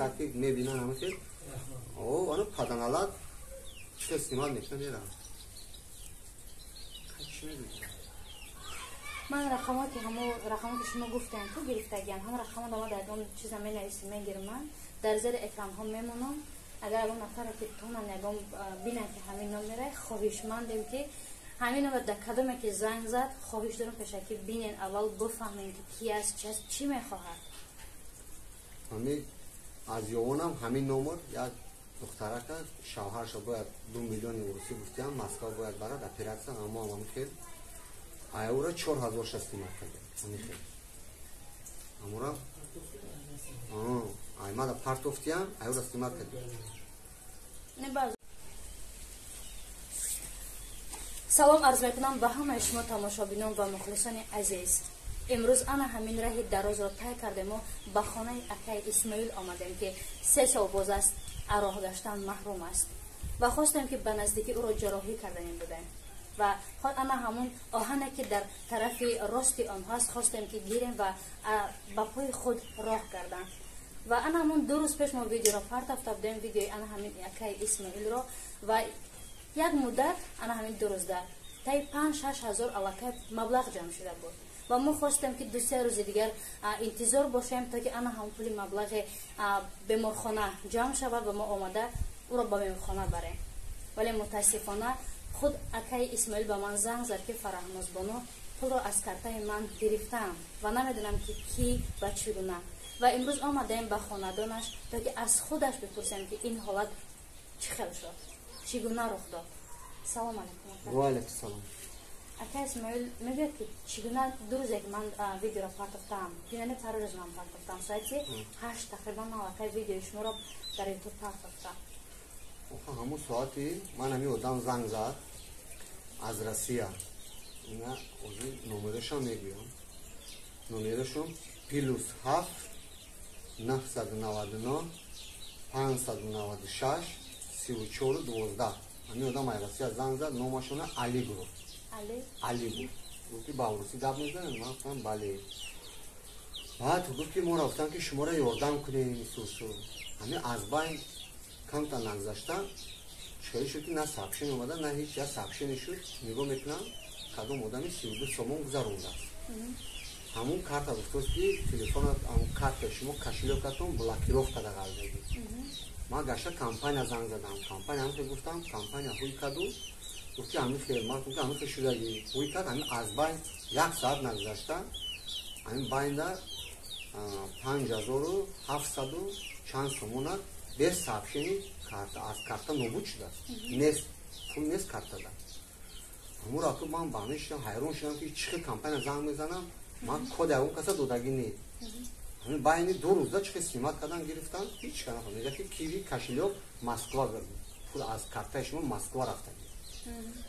Мақсад ки мебинан ҳама хел. О, ана паданалат чӣ снимать мекунад мерам. Чӣ мегӯӣ? Ман рақамоти ҳамо рақамо ки шумо гуфтем ку гирифтагиан ҳама рақамо ма дар ягон чиза менависем мегирам ман дар зери экранҳо мемонам. Агар ягон нафаре ки тонан ягон бинанд ки ҳамин номере хоҳишмандем ки ҳамин номер дар кадоме ки занг зад хоҳиш дорам пешакӣ бинен аввал бифаҳмем ки ки аст чи аст чӣ мехоҳад. Ҳамин аз ёвонам ҳамин номер як духтарака шавҳарша бояд 2 миллиони русӣ гуфтиам Москва бояд барад оператсия аммо ҳамин хел айура 4000 ша снимать кардем ҳамин хел амура аймада партофтиам айура снимать кардем. Салом арз мекунам ба ҳамаи шумо тамошобинон ва мухлисони азиз. Имрӯз ана ҳамин раҳи дарозро тай кардему ба хонаи акаи Исмоил омадем ки 3 сол боз аст ароҳ гаштан маҳрум аст ва хостем ки ба наздикӣ ӯро ҷарроҳӣ карданем будем ва ана ҳамун оҳане ки дар тарафи рости онҳоаст хостем ки гирем ва ба пои худ роҳ карданд. Ва ана ҳамун 2 рӯз пеш мо видеоро партофта будем, видеои ана ҳамин акаи Исмоилро ва як муддат ана ҳамин 2 рӯзда таи 5-6 ҳазор аллакай маблағ ҷамъ шуда буд ва мо хостем ки 2-3 рӯзи дигар интизор бошем то ки ана ҳамун пули маблағи беморхона ҷамъ шавад ва мо омада ӯро ба беморхона барем. Вале мутаассифона худ акаи Исмоил ба ман занг зад ки Фараҳнозбону пулро аз картаи ман гирифтаам ва намедонам ки кӣ ва чӣ гуна. Ва имрӯз омадаем ба хонадонаш то ки аз худаш бипурсем ки ин ҳолат чӣ хел шуд, чӣ гуна рух дод. Салом алейкум. Ва алейкум салом. Ака Исмоил мегӯяд ки чӣ гуна 2 рӯзе ки ман видеоро партофтаам, яъне 4 рӯз ман партофтаам, соати 8 тақрибан ман аллакай видеои шуморо дар ютуб партофтам. Оха ҳамун соати ман ҳамин одам занг зад аз Россия. Ина ҳозир номерашам мегӯям. Номерашон +7 999 596 34 12. Ҳамин одам аз Россия занг зад, номашона Али гуфт. Али гуфт. Гуфт ки ба русӣ гап мезанед? Ман гуфтам бале. Баъд гуфт ки моро гуфтам ки шуморо ёрдам кунем исусу. Ҳамин аз байн камта нагзашта чӣ шуд ки на сообщение омада, на ҳеҷ як сообщение шуд. Нигоҳ мекунам кадом одами 32 сомон гузарондааст. Ҳамун карта гуфтааст ки телефонат, ҳамун картаи шумо кошелёкатон блокировка дағалдагӣ. Ман гашта компания занг задам. Компания ҳамин хел гуфтам, компания ҳуй карду гуфт ки ҳамин хел, ман гуфтам ҳамин хел шудагӣ. Ҳуй кард, ҳамин аз байн 1 соат нагузашта ҳамин байнда 5700 чанд сомона без сообщений карта аз карта нобуд шудааст. Нест, пул нест картада. Ҳамуро ку ман ба ҳамин шудам, ҳайрон шудам ки чӣ хел компания занг мезанам, ман коди ягон каса додагӣ не. Ҳамин байни 2 рӯзда чӣ хел снимать кардан гирифтан, ҳеҷ ка нафаҳмидам. Мегӯяд ки киви кошелёк Москва пул аз картаи шумо Москва рафтагӣ.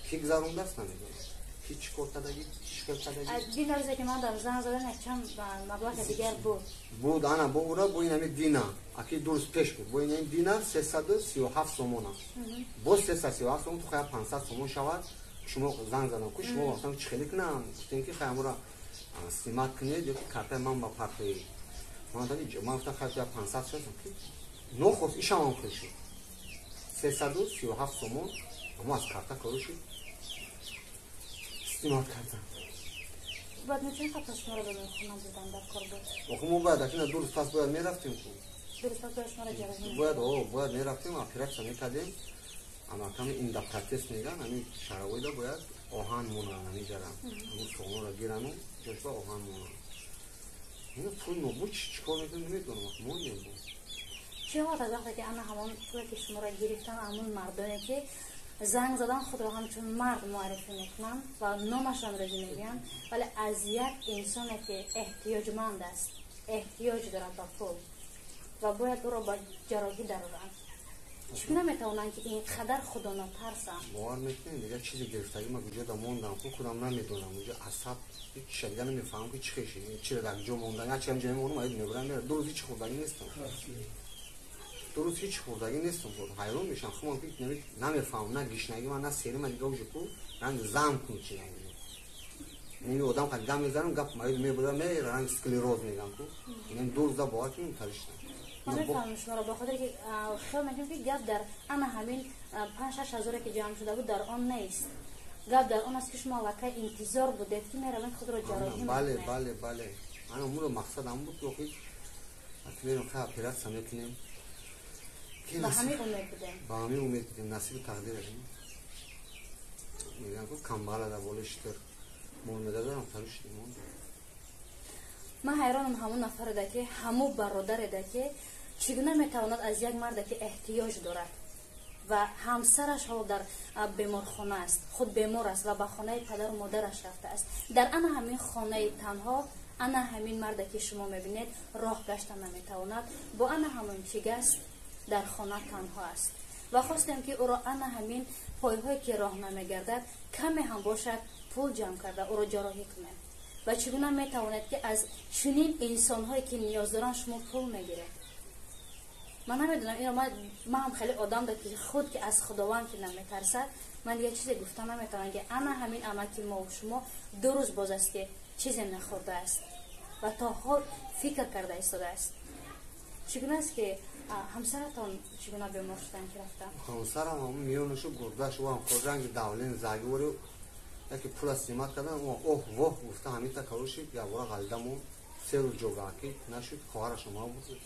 Ки гузарондааст намедонам. Ки чӣ кор кардагӣ, чӣ хел кардагӣ. Дина рӯзе ки ман дар занг задам якчанд маблағи дигар буд. Буд, ана бо ура бо ин ҳамин дина, аки 2 рӯз пеш буд. Бо ин ҳамин дина 337 сомона. Боз 337 сомон, ту хая 500 сомон шавад. Шумо занг задам ку шумо гуфтам чӣ хеле кунам? Гуфтем ки хай амура снимать кунед ё ки картаи ман ба партоед. Ман гуфтам хай 500 шуд. Нохост ишам ҳам хел шуд. 337 сомон аммо аз карта кору шуд. Снимать кардам. Баъд чанд қадр шуморо ба беморхона бурдан дар кор буд? Охо мо бояд акина 2 рӯз пас бояд мерафтем ку. 2 рӯз пас бояд шуморо ҷарроҳӣ бояд, о, бояд мерафтем, оператсия мекардем. Ама ками эндопротез меган, ҳамин шаравоида бояд оҳан монанд, ҳамин ҷара. Ҳамин сомонро гирану ҷошба оҳан монанд. Ина пул нобуд чӣ кор мекунем намедонам, мондем бо. Чӣ ҳолат аз вақте ки ана ҳамон пуле ки шуморо гирифтан, ҳамон мардоне ки занг задан худро ҳамчун мард муаррифӣ мекунанд ва номашонро мегӯянд, вале аз як инсоне ки эҳтиёҷманд аст, эҳтиёҷ дорад ба пул ва бояд ӯро ба ҷарроҳӣ дароранд, чӣ гуна метавонанд ки ин қадар худонотарсанд? Бовар мекунед, дигар чизе гирифтагӣ ман куҷо да мондам, ку худам намедонам, уҷо асаб ҳеҷ чиз дигар намефаҳмам ки чӣ хеши, чиро дар ҷо мондан, як чиам ҷо мемонам, аид мебарам, мерам. 2 рӯз ҳеҷ хӯрдагӣ нестам. 2 рӯз ҳеҷ хӯрдагӣ нестам. Ҳайрон мешам, худам ки намефаҳмам, на гишнагӣ ман, на сери ман, дигар уҷо ку ранг зам кун чи ранг. Ин одам қад гап мезанам, гап маид мебарам, ранг склероз мегам ку. Ин 2 рӯза бовар кунед, муталиш шудам. Ман мефаҳмам шуморо, ба хотире ки хиёл мекунем ки гап дар ана ҳамин 5-6 ҳазоре ки ҷамъ шуда буд дар он нест. Гап дар он аст ки шумо аллакай интизор будед ки меравед худро ҷарроҳӣ. Бале, бале, бале. Ана умуро мақсад ҳам буд ки охир мерем хай оператсия мекунем. Ба ҳамин умед будем. Ба ҳамин умед будем, насиби тақдир аст. Мегӯям ку камбағала дар болои шитр мол медадарам фарӯш монд. Ман ҳайронам ҳамон нафареда ки ҳамон бародареда ки чӣ гуна метавонад аз як марде ки эҳтиёҷ дорад ва ҳамсараш ҳоло дар беморхона аст, худ бемор аст ва ба хонаи падару модараш рафтааст. Дар ана ҳамин хонаи танҳо ана ҳамин марде ки шумо мебинед роҳ гашта наметавонад, бо ана ҳамон чигаст дар хона танҳо аст. Ва хостем ки ӯро ана ҳамин пойҳое ки роҳ намегардад каме ҳам бошад пул ҷамъ карда ӯро ҷарроҳӣ кунем. Ва чӣ гуна метавонед ки аз чунин инсонҳое ки ниёз доранд шумо пул мегиред? Ман намедонам, ино ман ҳам хеле одам да ки худ ки аз Худованд ки наметарсад, ман дигар чизе гуфта наметавонам ки ана ҳамин амаки мо шумо 2 рӯз боз аст ки чизе нахӯрдааст ва то ҳол фикр карда истодааст. Чӣ гуна аст ки ҳамсаратон чӣ гуна бемор шудан ки рафтан? Ҳамсарам ҳам миёнашу гурдашу ҳам хоҷанги давлен загивори яке пула снимат кардан, оҳ воҳ гуфта ҳамита кароши якбора ғалидамо 3 рӯз ҷогаки нашуд, хоҳараш омад буд.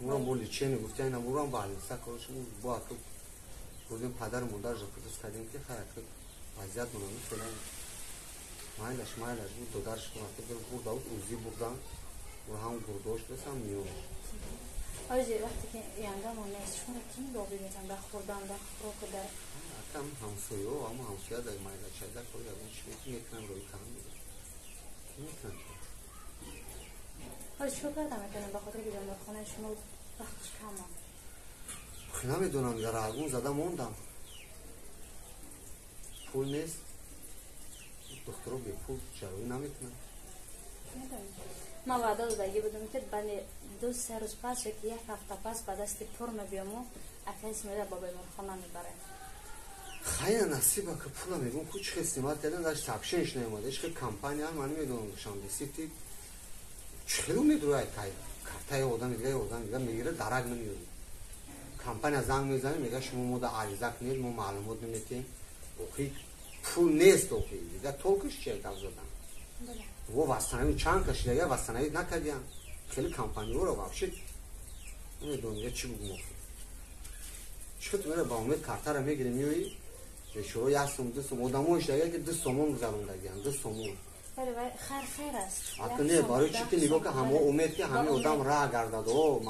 Урам бо лечение гуфта ина урам ба алиса кароши бо аку бурдем падару модараш пурс кардем ки хай аку вазият монам феълан майлаш майлаш буд, додараш рафта бурда буд, узи бурдан ура ҳам гурдош бас ҳам миёнаш. Оҷи вақте ки янгамон нест, шуморо ки нигоҳ мекунад дар хӯрдан, дар хӯрок дар акам ҳамсоё, ама ҳамсоя дар майла чайда кор ягон чӣ мекунам рӯи кам мекунам. Оҷи чикор карда метавонем ба хотире ки беморхонаи шумо вақташ кам монд? Намедонам, дар агун зада мондам. Пул нест, духтуро бепул ҷарроҳӣ намекунанд. Ман ваъда додагӣ будам ки баъди 2-3 рӯз пас ё ки як ҳафта пас ба дасти пур мебиёму акаи Исмоила ба беморхона мебарем. Хайна насиба ки пула мегӯм ку чӣ хел снимат кардан, даже сообщение наомада, ҳеч хел компания ман намедонам Душанбе Сити чӣ хел умедрояд картаи одам дига мегира дарак намеёбад. Компания занг мезанад, мегӯяд шумо мода ариза кунед, мо маълумот наметиҳем. Охи пул нест, охи дига толкаш чия гап задан. Во восстановить чанд кашидага восстановить накардиям. Хеле компаниёро вообще намедонам дига чӣ бугум охи. Чӣ хел ту мера ба умед картаро мегири меоӣ, бечора 1 сом 2 сом одамош дага ки 2 сомон гузарондагианд, 2 сомон. Бале, хайр хайр аст. Ака не, барои чӣ ки нигоҳ ки ҳамо умед ки ҳамин одам раҳ гардад. О,